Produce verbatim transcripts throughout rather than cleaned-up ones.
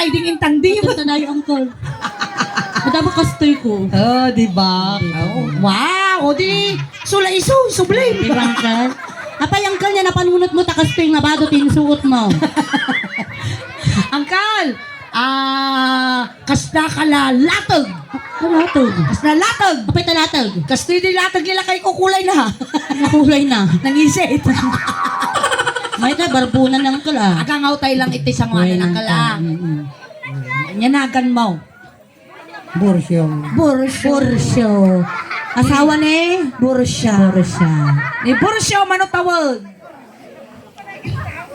Ding intandi. Ito na tayo, uncle. Madama kastoy ko. Oh, di ba? Oh, wow, o di, sula isu, subli. Di ba, uncle? Apay, uncle, niya napanunot mo, ta kastoy nga bado, tinsuot mo. Uncle, ah, kasna ka la latag. Latag. Kasna latag. Apay ta latag? Kastoy di latag nila kay kukulay na. Nakulay na. Nangisit. May ta, barbunan, uncle, ah. Agangaw tayo lang iti sanguanan, uncle, ah. Mm-mm. Nyanagan mo. Burcio. Burcio. Burcio. Asawa ni? Burcia. Burcia. Ni Burcio, mano tawag?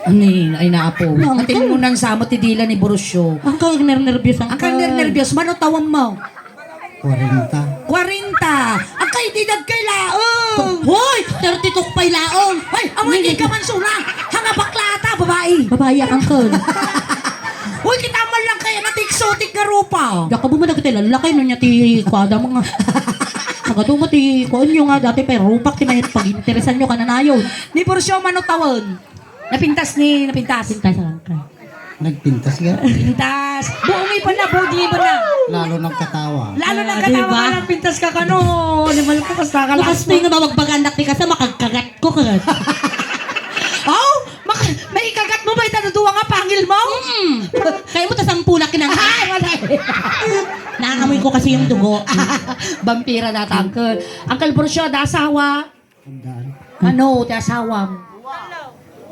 Ani, ay naapo. Uncle. Atin mo nang samot ti dila ni Burcio. Uncle, nernerbios, uncle. Uncle, nernerbios. Mano tawag mo? Kwarenta. Kwarenta. Agkay, di dagkay laeng. Hoy! Thirty-two pay laeng. Hoy, amoy di ka man suna. Hanga bakla ata, babae. Babae, uncle. Hoy, kita man lang kaya na ti exotic nga rupa. Daka mo man dagiti lalakay, no, niya ti kuada mga. Nagatuma ti kuan nyo nga, dati pay rupak, ti may pag-interesan nyo, kananayon. Ni Porcio, mano tawen? Napintas ni, napintas. Pintas lang ka. Nagpintas ka? Pintas. Buong ipan na, buong ipan na. Lalo nagkatawa. Lalo Ah, nagkatawa diba? Ka, napintas ka kano. Animal ka, basta ka lang. Bakas na yung nababagbagan na, di ka sa makagkagat ko, kagat. Oh, mak-, may ikagat mo ba itaduduwa nga pangil mo? Mm. Kaya mo ta sampulak kinang Ay, wala. Naamoy ko kasi yung dugo. Vampira na, Uncle. Uncle Porcio, da asawa? Tandaan. Mano ti asawam?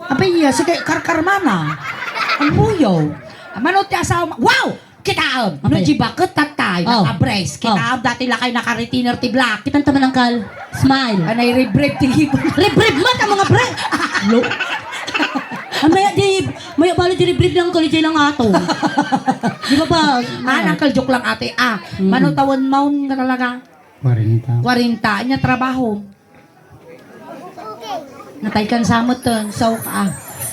Apay iya, sige, karkarmana. Ang buyaw. Mano ti asawam? Wow! Kitaem. No, Apay. Di baket tatay, Oh. Naka-brace. Oh. Kitaem, dati lakay naka-retainer ti black. Kitang taman, Uncle. Smile. Anay ribrib ti libon. Ribrib mo, ta mga bre. Lo. Ah, maya di, maya bali di ribrib lang, Uncle, di lang ato. Di ba ba? Ah, Uncle, joke lang, ate. Ah, Mm. Mano tawen maun nga talaga? Kwarenta. Kwarenta. Anya trabaho? Natay kan samot ton. So, ah.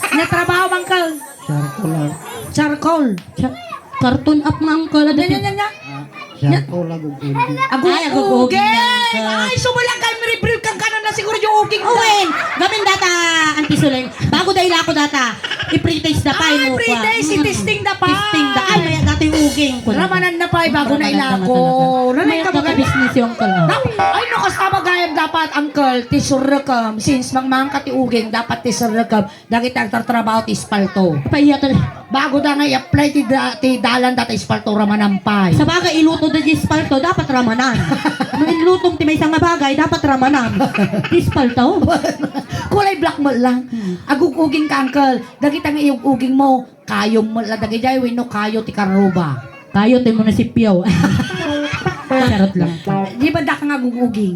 Anya trabaho, Uncle? Charcoal. Charcoal. Cha-, karton up nga, Uncle. Ano Nya, nya, to? Nya, nya. Ah, charcoal, aguguging. Ay, aguguging Aguguging. Uncle. Ay, sumulang kay Mary Bril kang kanon na siguro yung uging. Uwen, gamin data, Auntie Suling. Bago da ilako data, i-pre-taste da pa, Ay, ino, pre-taste, kwa. Mm. I-testing da pa. Testing da. Ay, may dati uging ko na. Ramanan na pa, ay, bago na Ramanan na ilako. Ramanan talaga. May ka ka business yung kala. Dap-, ay, no, kasta magayam dapat, Uncle, ti surrekam. Since mangmangka ti uging, dapat ti surrekam. Dagiti agtartrabaho ti espalto. Paiya talaga. Bago da nga i-apply ti da-, ti dalan da ti espalto, ramanan pay. Sa bagay, iluto da di espalto, dapat ramanan. No, inlutom ti maysa nga bagay, dapat ramanan. Ti espalto. Kulay black mo lang. Hmm. Aguguging ka, Uncle. Dagita nga iyuguging mo, kayo mo la dagidiay, wenno kayo ti karruba. Kayo ti munisipyo. Charot lang. Di ba da ka nga aguguging?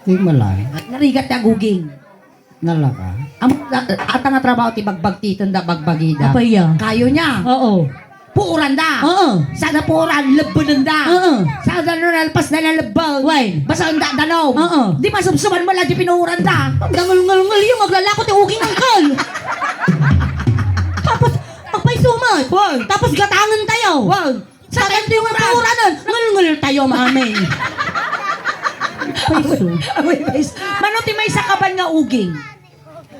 Di malay. Narigat ti aguging. Nalaka. Am-, a-, ata nga trabaho ti bagbagtiten da, bagbagida. Apay ya? Kayo niya. Oo. Puuran da. Oo. Sada puuran, lebbenenda. Oo. Sada no nalpas na nalebbeng. Way. Basta ang da-, danaw. Oo. Di masubsuban mo lang di pinuuran da. Dangol-ngol-ngol yung maglalako ti uging, Uncle. Tapos, agpayso man. Way. Tapos gatangen tayo. Way. Sa tayo ti puuranan, ngulngul tayo, mami. Payso. Amoy payso. Mano ti maysa kaban nga uging?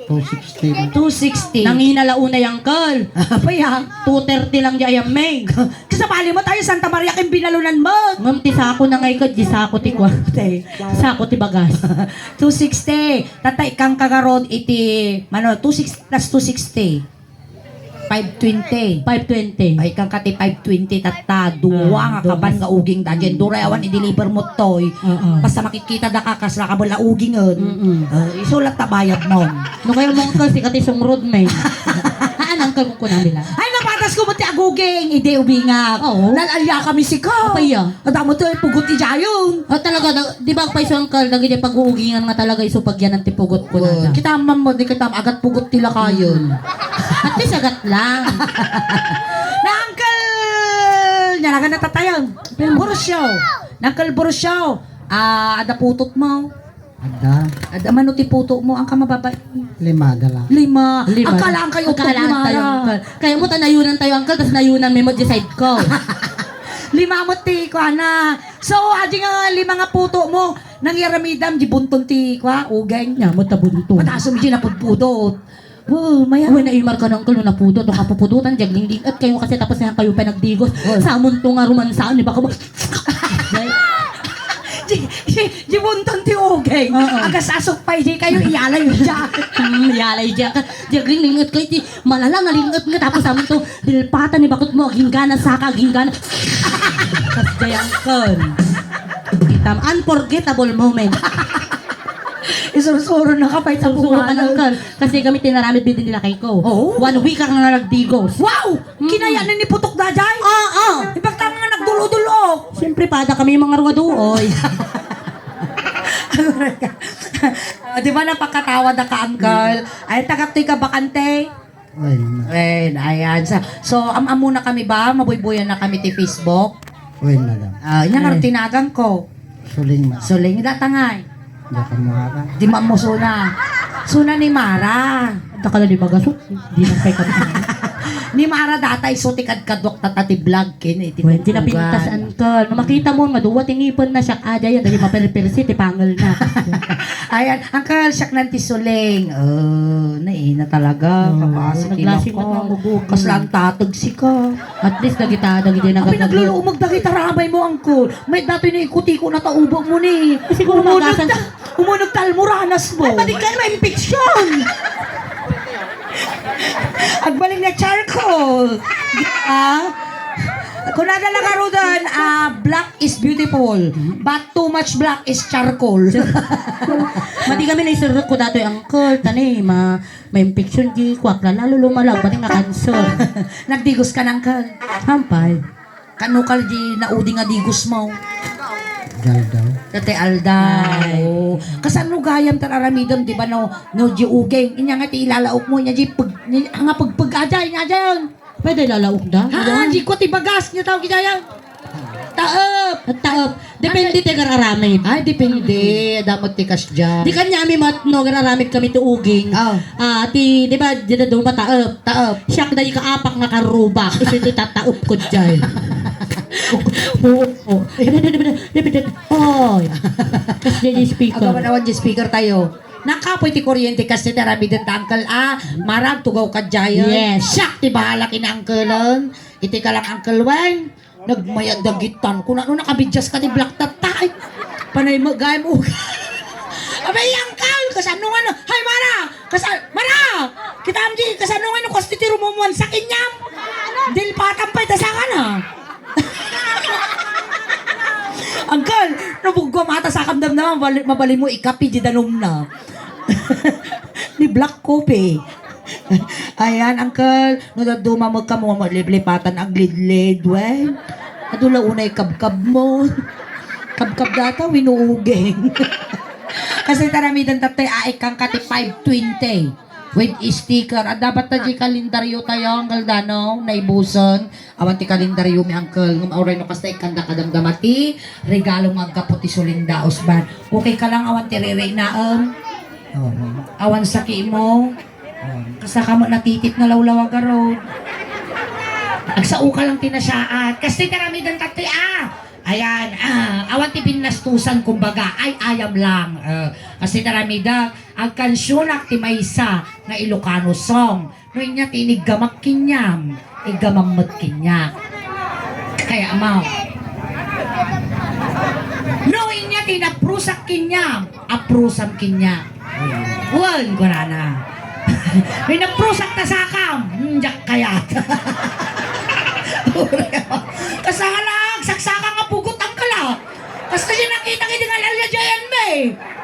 Two sixty. Two sixty. Nangina la unay, Uncle. Apay, ah. Two thirty lang di ayam, May. Kasabali mo tayo, Santa Maria, ken binalunan mo. Ngem ti sako na ngay ket di sako ti kua. Te. Sako ti bagas. Two sixty. Tatay kang kagarod iti, mano, two sixty plus two sixty. Five twenty. Five twenty. Ay, kan kati five twenty tatta, dua Ah, nga kaban dua. Nga uging da dyan. Mm. Duray awan i-deliver mo toy. Oo. Basta makikita da ka, kasla ka bala ugingen. Mm-mm. Ah, isulat ta bayad mo. No kaya mo kasi kati sungrod, men. Haan, ang kagukuna nila. Ay, napatas ko mo ti aguging, idi ubingak. Oo. Nal-alya kami sika. Apay, ah. Adamo to, eh, pugot ti jayon. Ah, talaga, da-, di ba, agpayso, Uncle, dagiti pag-uugingan nga talaga isu pagyanan ti pugot ko Well, nada. Kita man mo, di kita agat pugot ti lakayon. At least agat lang. Na, Uncle, nyalagan na tatayon. Pero Borosyo. Na, Uncle Borosyo. Ah, ada putot mo. Ada. Ada mano ti puto mo, ang kamababa. Lima da lang. Lima. Lima. Ang kalaan kayo, Ang kalaan lima tayo, lang. Uncle. Kaya mo, tanayunan tayo, Uncle, tas nayunan mo yung side ko. Lima mo ti, kuana. So, adi nga lima nga puto mo, nang yaramidam, di bunton ti, kua, ugeng. Nya, mo ta bunton. Patasom di napudpudot. Wow, maya. Uy, naimar ka na, uncle, no naputot, no kapupututan, diag lingling-et kayo kasi tapos na kayo pa nagdigos. Uy. Samunto nga rumansa, ni baka mo. Di, di, di bunton ti uging. Oo. Agasasok pay, di kayo, iyalay diak. Hmm, iyalay diak. Diag lingling-et kayo, ti malala nga ling-et nga, tapos samunto, dilpatan ni bakot mo, aginggana, saka, aginggana. Kas diay, uncle. Itam, unforgettable moment. Isursuro na ka pay Sursuro ka, tapunganan. Uncle. Kasi kami tinaramid bidin nila kay ko. Oo. One week ang nga nagdigos. Wow! Mm. Kinaya na ni putok da, jay? Oo. Ibagta nga nagdulo-dulo. Siyempre, pada kami mga ruwa doon. Ah, di ba napakatawa da ka, uncle? Ay, taga to'y ka bakante? Ay, na. Ayan, ayan. So, so, am-amuna kami ba? Mabuybuyan na kami ti Facebook? Uy, madam. Ah, inya nga Eh. tinagan ko. Suling, madam. Suling, datangay. Daka mo, ara. Di man mo suna. Suna ni Mara. Dakala di magasok. Di na kay kami. Ni Mara data iso ti kadkaduak tata ti vlog ken iti Wen, di napintas, uncle. No makita mo nga duwa ti ngipen na siak, ajayan, dagiti maperpersi ti pangel na. Ayan, uncle, siak nan ti suling. Oh, naina talaga. Oh, kaklase ti naglasi lako. Met nga magugulo. Kasla ang tatag sika. At least, dagita, dagiti Apay, nagagago. Nagluluumag dagita ramay mo, uncle. May datoy na ikutiko na taubag mo ni. Siguro Umunod magasan. Ta, umunod ta almoranas mo. Ay, pati ka na infection. Agbalik na charcoal. Ah? Kunada lang karudan, ah, black is beautiful, but too much black is charcoal. Madi kami na isurok ko datoy, uncle. Tani, ma, ma-infection di, kwak na lalo lumala, pati nga cancer. Nagdigos ka, uncle? Hampay. Kano ka di naudi nga digos mo? Aldaw. Dati aldaw. Ay. Oo. Kasano gayam tan aramidem, di ba, no, no, di uging. Inya nga ti ilalaok mo, inya di pag, ni, nga pagpag aja, inya aja yun. Pwede lalaok da? Ha, di ko ti bagas, inya tawag inya yan. Taep. At taep. Depende ti agar-aramid. Ay, depende. Adamot ti kasdiay. Di kanya mi mat-, no, agar-aramid kami ti uging. Ah. Ah, ti, di ba, di na daw mataep. Taep. Siak da ikaapak nga karruba. Isu ti tataep ko diay. Oo. Oy. Kas diay speaker. Agawan awan diay speaker tayo. Nakapoy ti kuryente kas ti aramiden ta, uncle, ah. Marag tugaw ka diay. Yes. Siak ti bahala ken uncle-en. Iti ka lang, Uncle Weng. Nagmayat dagitan. Kunano nakabidias ka ti black tattoo. Ay, panay mo, gayam uga. Abay, uncle, kasano nga no? Hay, Mara! Kasa-, Mara! Kita am di, kasano nga no? Kasti ti rumumuan sa kinyam. Dilpatan pay, ta saka na. Uncle, no buggo mata sakam damdama, mabali, mabali mo ikapi di danum na. Ni black coffee. Ayan, uncle, no dadduma met kamo, maliplipatan aglidlid, wen. Adu la unay kabkab mo. Kabkab data, wenno uging. Kasi taramidan tatay, aik kang kati five twenty. With sticker. Adda batta di kalendaryo tayo, uncle Dano, naibusen. Awan ti kalendaryo mi, uncle. Ngem uray no kasta, ikkanda kadamdama ti regalo nga aggapu ti suling daos ban. Okay ka lang, awan ti riri naem. Oo. Awan saki mo. Oo. Kasta ka mo natitit nga lawlaw a garod. Agsao ka lang ti nasaat. Kasta ti aramiden tatay, ah. Ayan, ah, awan ti binnastusan, kumbaga, ay, ayam lang. Ah, kasta ti aramiden, agkansionak ti maysa nga Ilocano song. No inya ti iniggamak kaniam, iggamam met kaniak. Kaya mo. No inya ti inaprusak kaniam, aprusam kaniak. Wen, kunana. No inaprusak ta sakam, hmm, diak kayat. Kasalag, saksaka nga pugot ang kala. Kasta di nakita kay di nga lalya diay, me.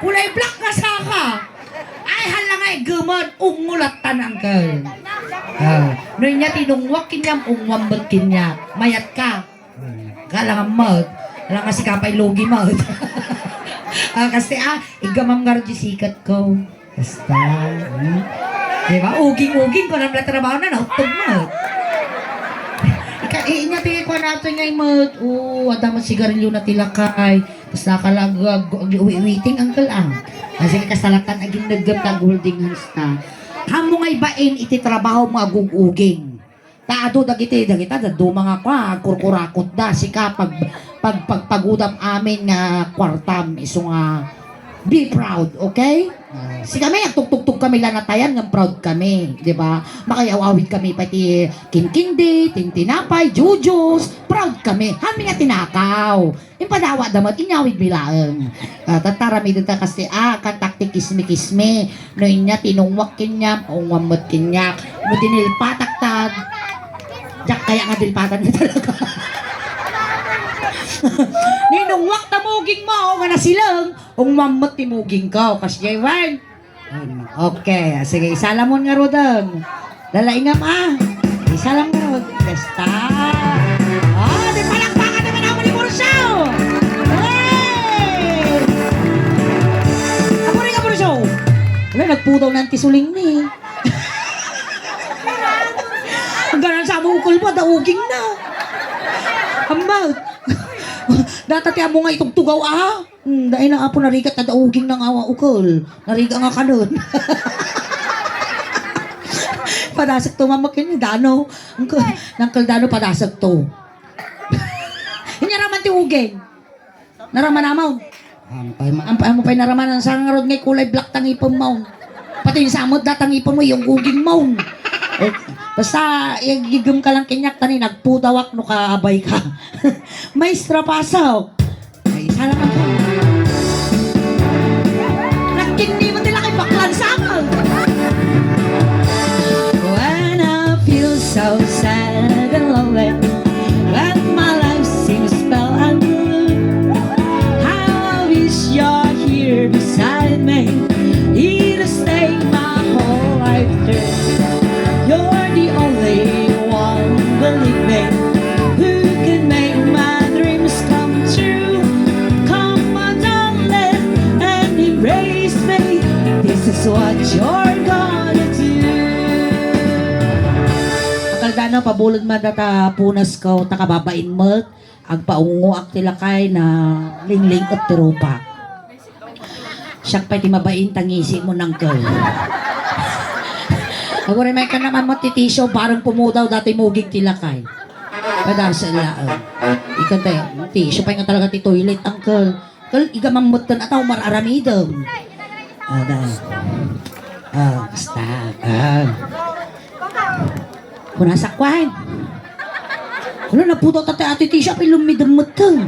Kulay black nga saka. Ay, hala nga iggemad, ungulat tan, uncle. Ah, no inya tinungwak kaniam, ungwam met kaniak. Mayat ka. Kalangan met. Alangan sika pay lugi met. Ah, kasi, ah, iggamam ngarud di sikat ko. Basta, hmm? Di ba? Uging-uging, kunam la trabaho na, nautog met. Ika, i-, inya ti kuan ato nga imet. Oo, adda met sigarilyo na ti lakay. Basta ka lang, ag-, ag-, wi-, waiting, uncle, ah. Kasi kasalatan, aging nagdam ta, golden hands ta. Amo nga ibain iti trabaho mo agug-uging. Ta adu dagiti, dagita, dadduma nga kua, kurkurakot da, sika, pag, pag, pagpagudam amin nga kuartam, isu nga, Be proud, okay? Sikami, agtugtugtog kami la natayan ngem proud kami, di ba? Makaaw-awid kami pay ti kinkindi, tintinapay, jujus, proud kami. Hami nga tinakaw. Impadawatda met, inyawidmi laeng. Ah, tatta aramidenta kasta, ah, kantak ti kismi-kismi. No inya, tinungwak kaniak, ungwam met kaniak. No dinilpatak ta, diak kaya nga dilpatan nga talaga. Ninungwak ta mugingmo nga nasileng, ungwam met ti mugingko. Kasdiay wen. Okay, ah, sige, isalamon ngaruden. Lalaingam, ah. Isalam ngarud. Basta. Oh, di palakpakan naman ang mani Burso! Hey! Aburing, Aburso! Wala, nagpudaw na ti sulingmi. Ang ganan sa among ukol mo, dauging na. Ambot. Data ti amo nga itugtugaw, ah. Hmm, dai na, Apo, narigat ta dauging na nga awa ukol. Narigat nga kanen. Padasekto, Mama, ken ni Dano. Uncle, Uncle Dano, padasekto. Inyaraman ti uging. Naraman amon. Ampay ma- Ampay mo pay naraman, ang sangarod nga kulay black ta ngipem mo. Pati yung samot data ngipem mo, yung uging mo. Eh, basta, igigem ka lang kaniak, tani, nagpudawak no kaabay ka. Maestra, pasok. Ay, salamat po. Nagkindi mo nila kay baklan sa ako. When I feel so sad and lonely, when my life seems pale and blue, I wish you're here beside me. Here to stay my whole life through. You're the only one, believe me, who can make my dreams come true. Come, my darling, and embrace me. This is what you're gonna do. Uncle Dano, pabulod man data punas ko, ta kababain met. Agpaungoak ti lakay, nalingling-et ti rupak. Siak pay ti mabain ta ngisi mo, Uncle. Aguray, may ka naman mo ti tissue, bareng pumudaw dati muging ti lakay. Padasel laeng. Ikan tayo, tissue pay nga talaga ti toilet, Uncle. Uncle, iga mammutten ataw, mar-aramidem. Ah, da. Ah, basta. Ah. Kuna sakwan. Wala, napudaw ta ti Ate Tisha, apay lumidem met ken.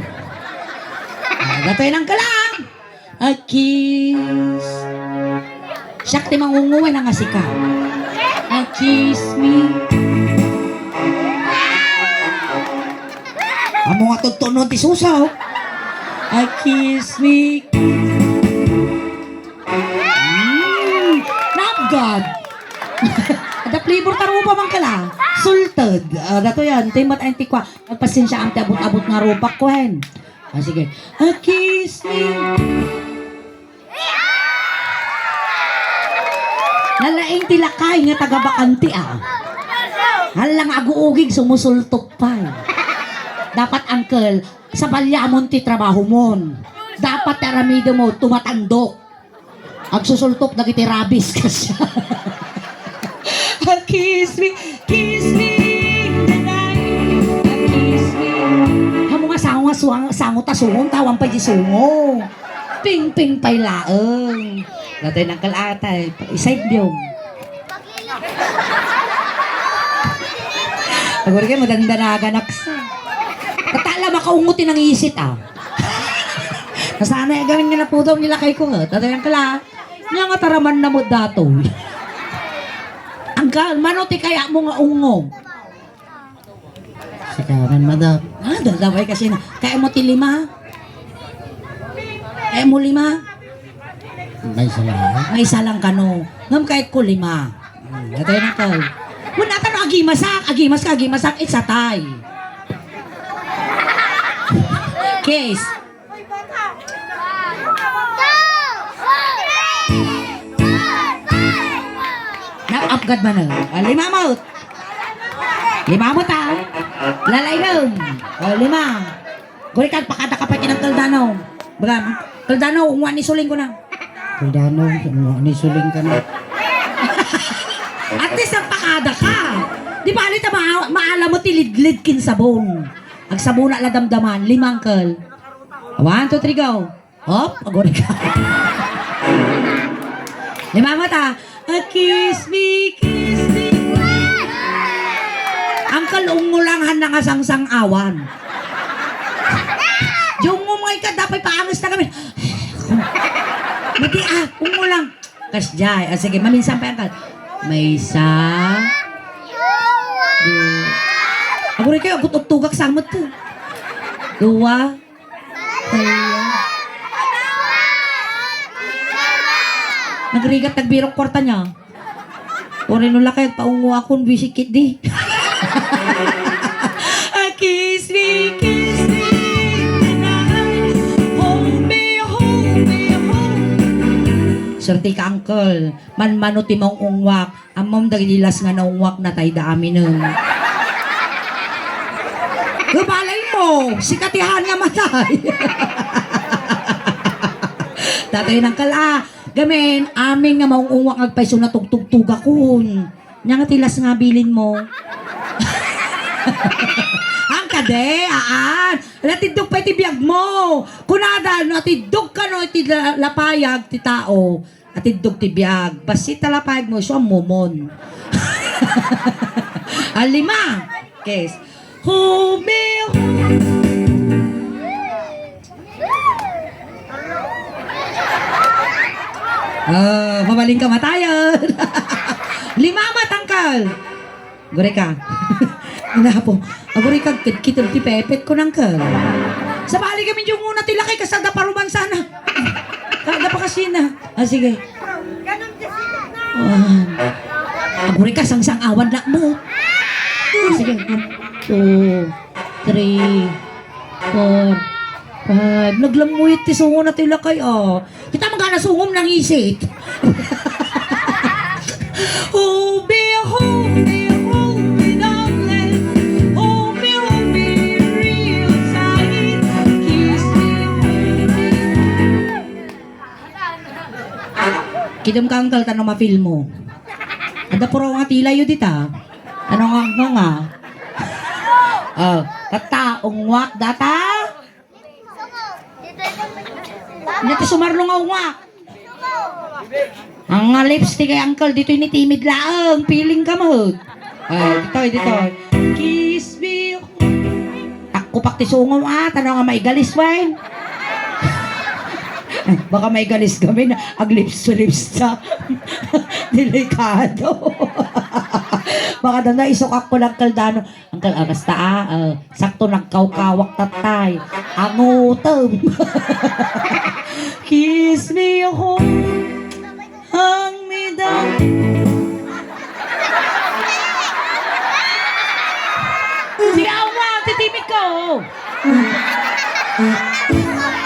Ah, datoy nang kalang. A kiss. Siak ti mangunguwen nga sika. A kiss me. Amo nga tudtuon ti susa, oh. A kiss me. Mm, napgad. Ada flavor ta rupa man kala. Salted. Ah, dato yan. Tay mat antikwa. Nagpasensya am ti abot-abot nga rupa, kwen. Ah, sige. A kiss me. Nalaing ti lakay nga taga Bacanti, ah. Hala nga aguugig, sumusultok pay. Dapat, uncle, sabalyamon ti trabahomon. Dapat ti aramidem mo, tumatandok. Agsusultok dagiti rabies, kasya. A kiss me, kiss me in the night. A kiss me. Amo nga sango nga suang-, sango ta sungon, tawan pay di sungo. Pingping pay laeng. Natay nang kalatay, isay biyong. Agor kay madandanagan aksa. Tatala makaungot ti nangisit, ah. Nasanay gamin nga napudaw ni lakay ko, eh. Tatay ang kala. Nya nga taraman na mo datoy. Ang ka, mano ti kaya mo nga ungo? Sika man, madam. Ah, dadaway kasi na. Kaya mo ti lima? Kaya mo lima? May isa lang. May isa lang kano. Ngam kahit ko lima. Hmm, natay na ka. Wala ka na agimasak. Agimas ka, agimasak. It's a tie. Case. Na, apgad man, eh. Ah, lima mo. Lima mo ta. Lalainam. Ah, lima. Guri ka, pakada ka pa kinang Kaldano. Baga, Kaldano, umuan ni Suling ko na. Kaldano, umuan ni Suling ka na. At least, ang pakada ka. Di ba, alita, ma maalam mo, tilidlid kin sabon. Agsabuna la damdaman, limangkel. One, two, three, go. Hop, aguri ka. Di ba, mata? A kiss me, kiss me. Uncle, ungulangan na nga sangsang-awan. Di ungum nga ika, dapat paangas na kami. Mati, ah, ungulang. Kasdiay. Ah, sige, maminsan pa yan ka. Maysa. Du-, Aguray kayo, agut-uttugak samot to. Dua. Kaya. Nagrigat, nagbirok kwarta niya. Uri no lakay, paungo akon, bisikit di. A kiss me, kiss me, tonight. Hold me, hold me, hold me. Swerte ka, uncle. Manmano ti maung-ungwak. Ammom dagiti las nga naungwak natay da aminen. Kabalay mo, sika ti haan nga matay. Tatay nangkal, ah, gamin, amin nga maung-ungwak nga agpayso natugtugtugakon. Nya nga ti las nga bilin mo. Ang kade, aan. Natiddog pa iti biag mo. Kunada, no, atiddog ka, no, iti la-, lapayag ti tao. Atiddog ti biag. Bassit ta lapayag mo, isu a momon. A, lima. Kiss. Humi, humi. Ah, mabalin ka matayan. Lima matangkal. Gure ka. Inapo. Aguri ka, kit-, kitul ti pepet ko nang ka. Sabali kami yung una ti lakay, kasada pa ruman sana. Kada pa kasi na. Ah, sige. Ah. Aguri ka, sangsang-awan na mo. Ah, sige. Two, three, four, five. Naglamuyot ti sungo na ti lakay, ah. Kita magana sungom nang isik. Hold me, hold me, hold me, darling. Hold me, hold me, real tight. Kiss me, hold me. Kidem ka, uncle, ta no mafeel mo. Adda puro nga tilayo dita. Ano nga, nga, nga? Oh, tata, ungwak, data? Nya ti sumarno nga ungwak. Ang nga lips ti kay uncle, ditoy ni timid laeng, feeling ka met. Ay, ditoy, ditoy. Kiss me. Takkupak ti sungom, ah, tanaw nga maigalis, wen. Baka maigalis kami na aglips to lips ta. Delikado. Baka daw naisukak ko lang kaldano. Uncle, ah, basta, ah, ah, sakto nagkawkawak tatay. Angutem. Kiss me, hold me down. Sige, awa, titimid ko.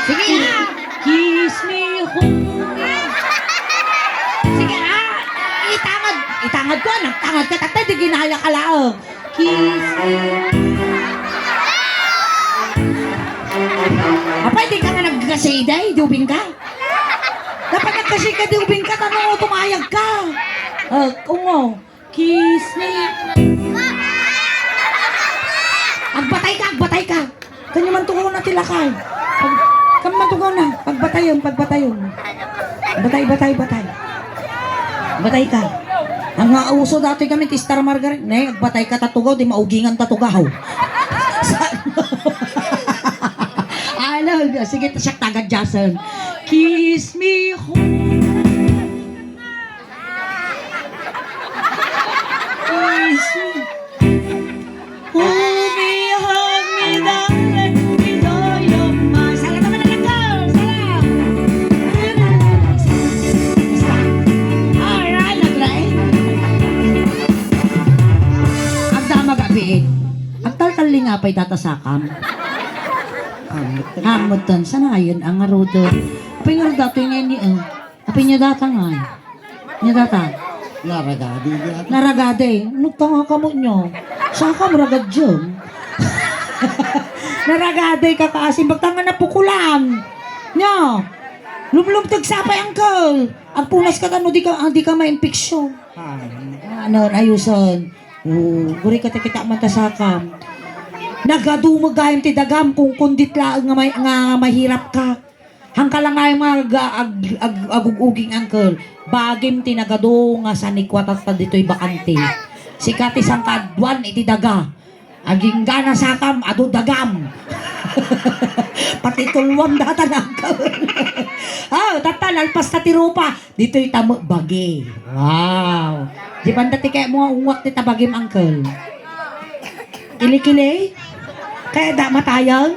Sige, ah. Kiss me, hold me. Sige, ah. Itangad, itangad ko, nagtangad ka, tatay, di ginaya ka laeng. Kiss. Apay, di ka nga nagkasida, eh, dubing ka. Dapat nagkasida ka, dubing ka, tano, tumayag ka. Oh, ungo. Kiss me. Agbatay ka, agbatay ka. Kanyo man tugaw na ti lakay. Pag, kan man tugaw na. Pagbatayon, pagbatayon. Batay, batay, batay. Batay ka. Ang nga uso dati kami ti Star Margarine. Ne, agbatay ka tatugaw, di maugingan tatugaw. Sa-, Alag, sige, ta siya taga Jason. Kiss me home. Kiss me. Hold me, hug me, darling, with all your might. Sala naman ang girl! Sala! Alright, alright. Agdama gabi. Agtaltalli nga pay tatasakam. Hamutan, sanayan ang arudo. Apay nga arudo, ito nga ini, eh. Apay niya datang, ay. Niya datang. Naragadi niya. Naragadi. Nagtanga ka mo niyo. Saka maragad dyan. Naragadi ka kaasin. Bagtanga na pukulan. Niya. Lumlumtag sapay, uncle. Agpunas ka, ano, di ka, ah, di ka ma-infection. Ay. Ano, ayusan. Oh, guri ka ta kita matasakam. Nagadumag gayam ti dagam kung kundit laeng nga may-, nga mahirap ka. Hangka lang nga ag-, ag-, ag-, agug-uging, uncle. Bagim ti nagadu nga sanikuatatta ditoy bakante. Sika ti sangkaaduan iti daga. Agingga nasakam, adu dagam. Pati tulwam data na, uncle. Ah, tatta, nalpas ta ti rupa. Ditoy ta met bagi. Wow. Di banda ti kayatmo nga ungwak ti tabagim, uncle? Kili-kili? Kayatda matayang?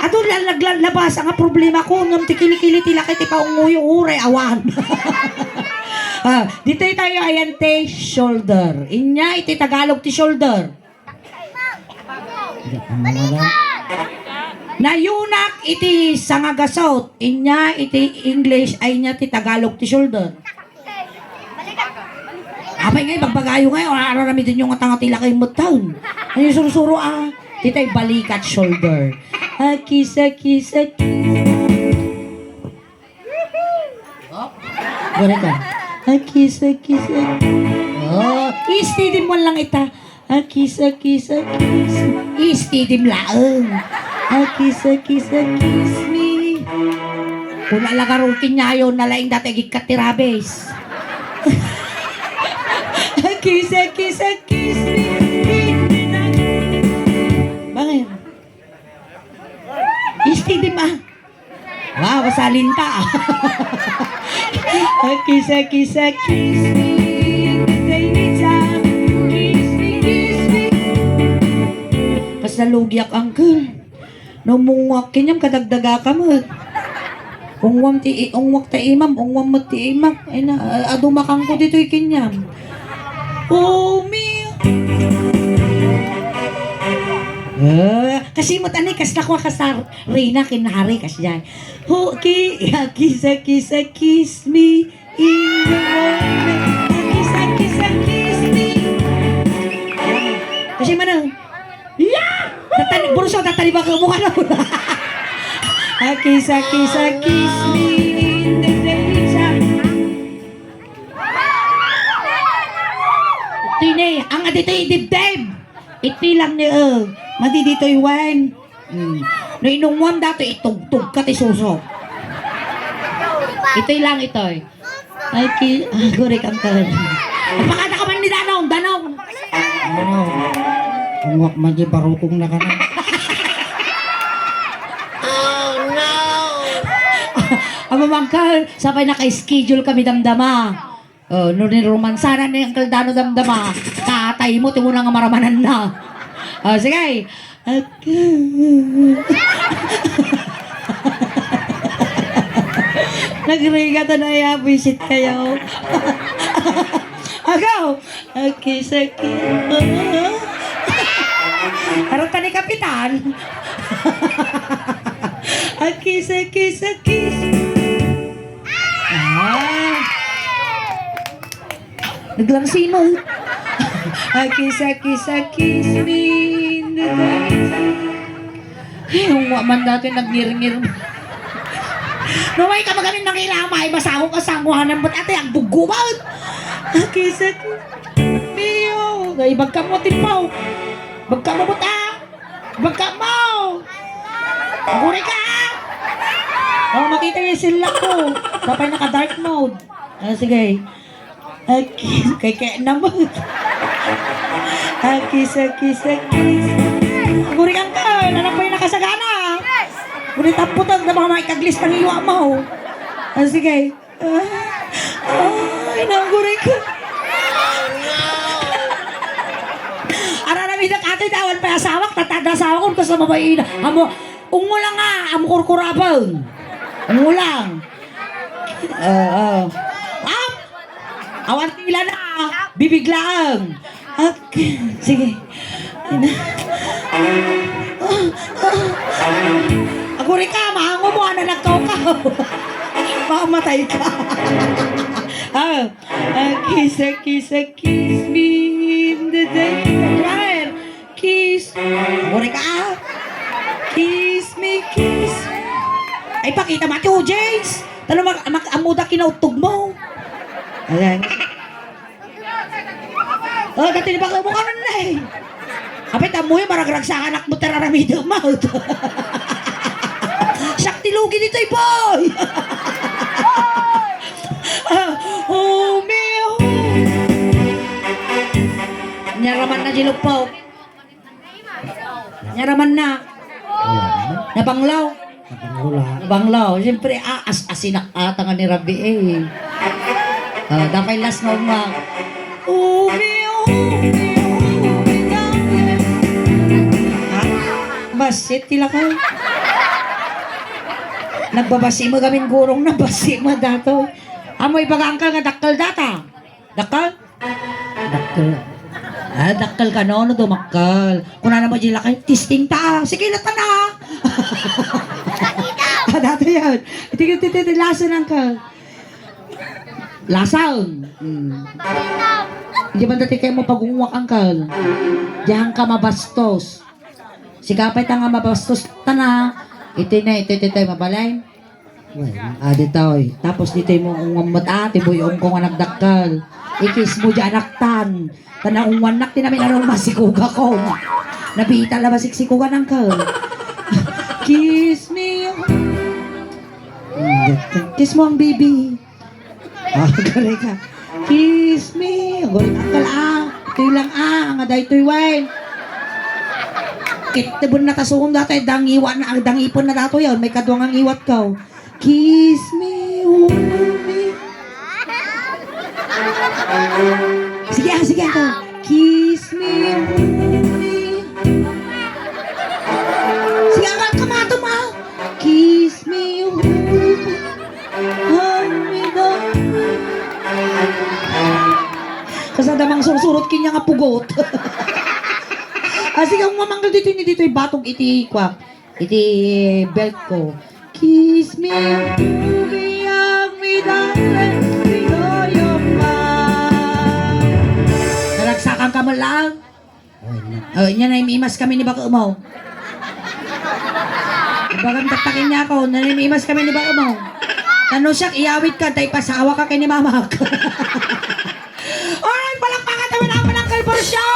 Adu la-, naglalabas nga problemako, ngem ti kili-kili ti laki ti paunguyo, uray awan. Ah, ditoy tayo, ayan ti shoulder. Inya iti Tagalog ti shoulder. Nayunak iti sangagasut, inya iti English, ay inya ti Tagalog ti shoulder. Apay ngay, bagbagayo ngay, o, aramidinyo nga tanga ti lakay metten. Ay, sursuro, ah. Ti tay balikat, shoulder. Akis, akis, akis. Gari ka. Akis, akis, akis. Oh, istidim mo lang ita. Akis, akis, akis. Istidim laeng. Akis, akis, akis me. Kuna lagarul kinyayo, nalaing dati agikkat ti rabes. Akis, akis, akis me. Bangin. Istidim, ah. Wow, masalinta. Akis, akis, akis me. Kiss me, kiss me. Kas nalugiak, uncle. No mungwak kenyam, kadagdagakam, eh. Ungwam ti i-, ungwak ta imam, ungwam met ti imak. Ay na, a-, adu makangko ditoy kenyam. Oh, mi-, ah, kasi met ani, kas nakua, kas Reyna ken Hari, kas diay. Ho, ki-, ya, kiss, kiss, kiss me in the morning. Kiss, kiss, kiss me. Kasi mana? Yeah! Tatani, burso, tatani ba ka mo ka na? Kiss, kiss, kiss me in the daytime. Tini, ang aditoy dibdib. Iti lang ni, eh, madi ditoy wen. Mm. No inungwam dato, itugtog ka ti suso. Itoy lang, itoy. Ay, ki-, ah, guri kang kawin. Pakada ka man ni Danong, Danong. Ano? Ungwak man di barukong na ka na. Oh, no! Amo man ka, sapay naka-schedule kami damdama. Oh, no, ni romansa na ni Uncle Dano damdama, katay mo, ti mo na nga maramanan na. Oh, sige. Nagrigat na ya, buisit kayo. Agaw! Aki, saki. Harap ka ni Kapitan. Aki, saki, saki. Ah. Naglangsimo. Akis, akis, akis me in the dark. Ay, ungwa man dati, nagngirngir. No, way ka magamin nangilamay, masako ka sa anguhanan, ba't ate, ang bugubat? Akis, akis. Mio. Ay, bagka mo, tipaw. Bagka mo, buta. Bagka mo! Aguri ka! Oh, makita yung silak ko. Sapay naka-dark mode. Ah, sige. Aki, kay kaya naman. Akis, akis, akis. Aguri ka ka. Nanapay nakasagana. Ngunit ang putang na mga maikaglis ng iwa mo. Ah, sige. Ay, nangguray ka. Araramidak atoy dawan pay asawak, tatada asawak, kun kasla mabaina. Amo, ungulang nga, amo kurkuraben. Ungulang. Oo. Ap! Awan tila na, bibiglaang. Okay, sige. Aguri ka, maango mo, ana nagkaukaw. Mamatay ka. Ah, ah, kiss, ah, kiss, ah, kiss me in the day. Right. Kiss. Aguri ka, ah. Kiss me, kiss. Ay, pakita mo, Ate James. Talo, mag-, mag-, amuda kinautog mo. Ayan. Oh, dati ni bakla mo karon na eh. Apay, tamoy, maragragsakan ak mo, tararamidem mo. Siak ti Lugi ditoy, boy! Ah, Romeo! Nyaraman na, Jiluppo. Nyaraman na. Ayan. Nabanglaw. Nabanglaw. Nabanglaw. Siyempre, ah, as-, asinak ata nga ni Rabi, eh. Ah, dapat last na uma. Umi, umi, umi, umi. Ha? Basit ti lakay. Nagbabasi mo gamin gurong na, basi mo dato. Amo ibaga, angkel, nga dakkel data. Dakkel? Dakkel. Ah, dakkel ka no, no dumakkel. Kunana mo, di lakay, testing ta. Sige na ta na. Ah, dati yan. Iti, iti, iti, iti, lason, angkel. Lason. Hmm. Hindi man dati kayo mo pagungwak, angkel. Diyan ka mabastos. Sigapay ta nga mabastos ta na. Iti na, iti, iti, iti, mabalay. Well, ah, ditoy. Tapos ditoy mo ungwan met, ah, ti buy-ong ko nga nagdakkel. Ikis mo di anaktan. Ta naungwannak ti namin ano masikuga ko. Nabita la masiksikuga, angkel. Kiss me. Kiss mo ang baby. Ah, gari ka. Kiss me. Gari, angkel, ah. Itoy lang, ah. Nga daytoy, way. Kit, tibon na tasukon datoy. Dangiwa na, ang dangipen na datoy, yun. May kadwa nga ngiwat ka, oh. Kiss me, hold me. Sige, ah, sige, ah. Kiss me, hold me. Sige, ah, kamato mo, ah. Kiss me, hold me. Hold me, hold me. Kasada mang sursurot kanya nga pugot. Ah, sige, ang mamanggal dito, hindi dito, ibatog iti, kwa. Iti belt ko. Kiss me, baby, hug me, darling, blow your mind. Naragsakan ka man lang? Ay, na. Oh, inya na imimas kami ni bako mo. Ibagam taktakin niya ako, na imimas kami ni bako mo. Tano siya, iyawit ka, tay pasawa ka kay ni mamak. Alright, palakpakan tayo naman ang Kalbursyo!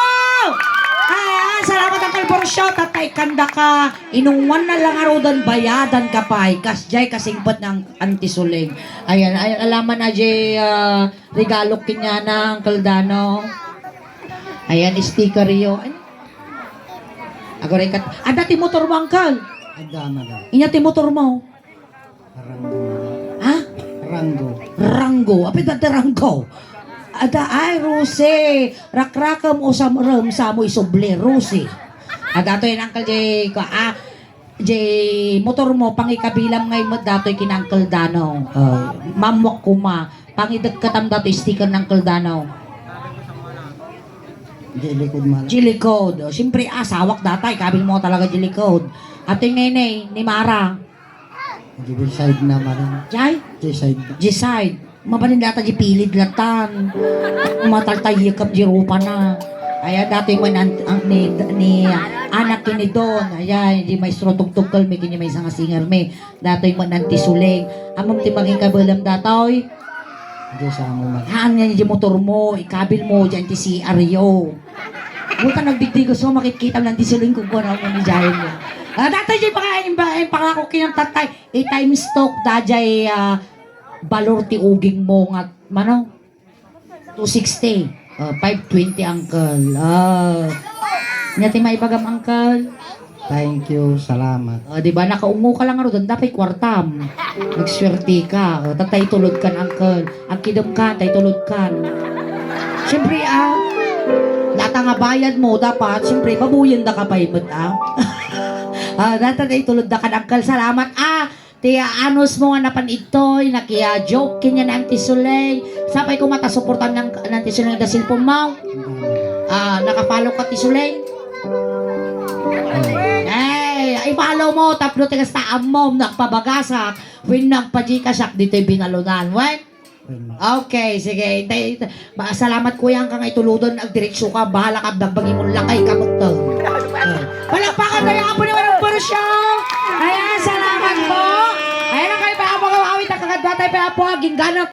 Ay, ah, salamat ang Kalbursyo. Tatay, kanda ka. Inungwan na lang arudan, bayadan ka pay. Kasjay kasingpet ng Auntie Suling. Ayan, ay, alaman na jay, ah, regalo kinyana, Uncle Dano. Ayan, sticker yo. Ay. Aguray kat-, ada ti motor mo, Uncle? Ada, madam. Inya ti motor mo? Rango. Ha? Rango. Rango. Apay da, da Rango? Ada, ay, Rose. Rakrakem o samrem, samo isubli, Rose. Ada to yung Uncle Jay ko. Ah, Jay, motor mo, pangikabilam ngay met datoy kin Uncle Dano. Oh, mamwak kuma. Pangidekketam datoy sticker ni Uncle Dano. Jay likod man. Jay likod. Oh, siyempre, asawak datay. Kabil mo talaga jay likod. Atoy Nene, ni Mara. Di side na, madam. Jay? Di side. Di side. Mabalin data di pilid latan. Mataltayekap di rupa na. Aya, datoy mo nan-, ang ni, ni, anak ni Don. Aya, di maestro tugtugkal mi, kini may isang singer mi. Datoy mo nan ti Suling. Amom ti maging kabalam datoy. Di sa amo man. Haan nga di motor mo, ikabil mo, dyan ti C R yo. Buta nagdigdi gusto, makikita lang ti Suling kung kuwan mo ni Jay. Ah, datoy di paka-, pangako kinang tatay. I-times talk, dajay, ah, balor ti uging mo nga, mano? Two sixty. Ah, five twenty, uncle. Ah. Nya ti maibagam, uncle? Thank you, salamat. Ah, di ba, nakaungo ka lang, ano, danda pay kwartam. Nagswerte ka. Ah, tatay tulod kan, uncle. Ang kidem ka, tay tulod kan. Siyempre, ah, lata nga bayad mo, dapat, siyempre, babuyan da ka pay met, ah. Ah, dapat tay tulod da kan, uncle. Salamat, ah. Ti anus mo nga napan idtoy, nakiya joke kanya ni Auntie Suleng. Sapay ko mata suportan ng, ng Auntie Suleng da cellphone mo. Ah, naka-follow ka, Auntie Suleng? Ay, i-follow mo, tapno ti kasta ammom, nagpabagasak, when nagpa-Gcash ak, dito'y binalunan. Wen? Okay, sige. Intay, ba, salamat, kuya, ang kangay tuludon, agdiretso ka, bahala ka, bagbagi mo, lakay ka, magtang. Ah. Palakpakan tayo, Apo ni Manong Purcio. Ayan, salamat po. Ayan ang kayo, pa, Apo, kawawit, ang kakadwa tayo, pa, Apo, aginggana.